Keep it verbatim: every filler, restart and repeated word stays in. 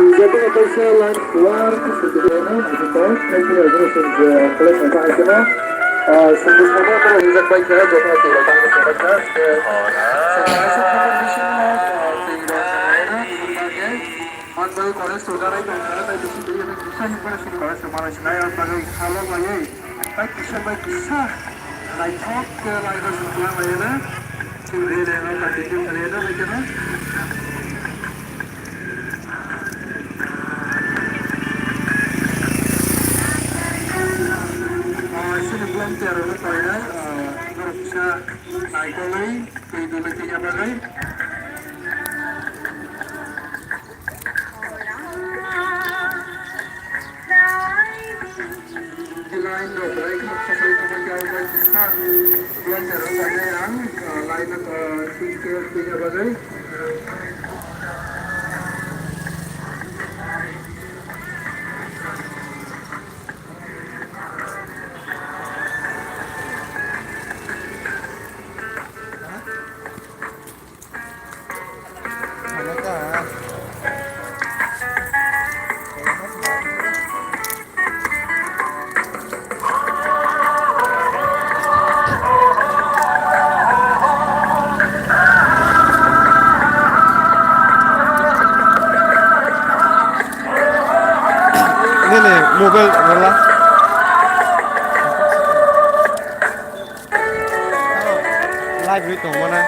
Jotono kaisa line one, naithotok, thank you, address, uh, collect my time, you know. Uh, Sandesh Mama, borok rijak bai kha, jotono twi rok tang kha, kha, kha. So, kaisa khobor bising no, uh, twi rok, uh, man bai college to jarai tong kha, tai bising twi rok, bising college to manai sinai, ang bagwi salo bai. Bai kisa bai kisa naithok khe lai rok swkang lai na. Chwng rele no continue khlai na bai khe no. Ah, chini volunteer rok no painai, ah, borok kisa naikolwi twi dole twi ya bagwi. Line rok belai kheno khasai khasai khe abo bai kisa volunteer rok painai ang, ah, line rok, ah, twi khe twi ya bagwi. Nini mobile rwla. Live ri tongmana.